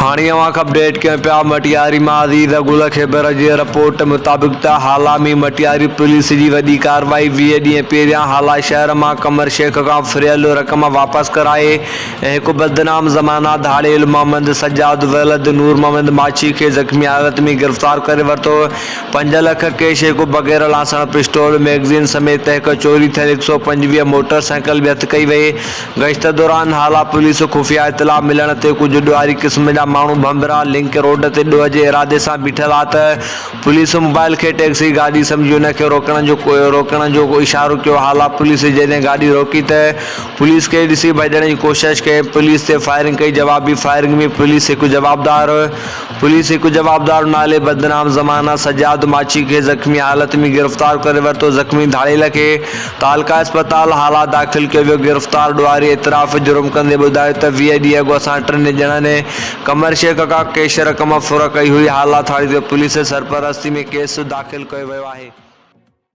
هاڻي اوهان کي اپڊيٽ ڪيون پيا مٽياري مان عزيز گل خيبر جي رپورٽ مطابق ته هالا ۾ مٽياري پوليس جي وڏي ڪارروائي 20 ڏينهن پهريان هالا شهر مان قمر شيخ کان ڦريل رقم واپس ڪرائي ۽ هڪ بدنام زمانه ڌاڙيل محمد سجاد ولد نور محمد ماڇي کي زخمي حالت ۾ گرفتار ڪري ورتو پنج لک ڪيش هڪ بغير لاسڻ پسٽول ميگزين سميت هڪ چوري ٿيل 125 موٽر سائيڪل به هٿ ڪئي وئي گشت دوران هالا پوليس خفيه اطلاع ملڻ تي ڪجهه ڏوهاري قسم جا ماڻهو ڀنڀرا لنڪ روڊ تي ڏوهه جي ارادي سان بيٺل ها ته پوليس موبائل کي ٽيڪسي گاڏي سمجهي ان کي روڪڻ جو روڪڻ جو اشارو ڪيو هالا پوليس جڏهن گاڏي روڪي ته پوليس کي ڏسي ڀڄڻ جي ڪوشش ڪئي پوليس تي فائرنگ ڪئي جوابي فائرنگ ۾ پوليس هڪ جوابدار پوليس هڪ جوابدار نالي بدنام زمانه سجاد ماڇي کي زخمي حالت ۾ گرفتار ڪري ورتو، زخمي ڌاڙيل کي تعلقه اسپتال هالا داخل ڪيو ويو، گرفتار ڏوهاري اعتراف جرم ڪندي ٻڌايو ته 20 ڏينهن اڳ اسان ٽن ڄڻن قمر شيخ کان ڪيش رقم ڦر ڪئي هئي، هالا ٿاڻي تي پوليس سرپرستي ۾ ڪيس داخل ڪيو ويو آهي.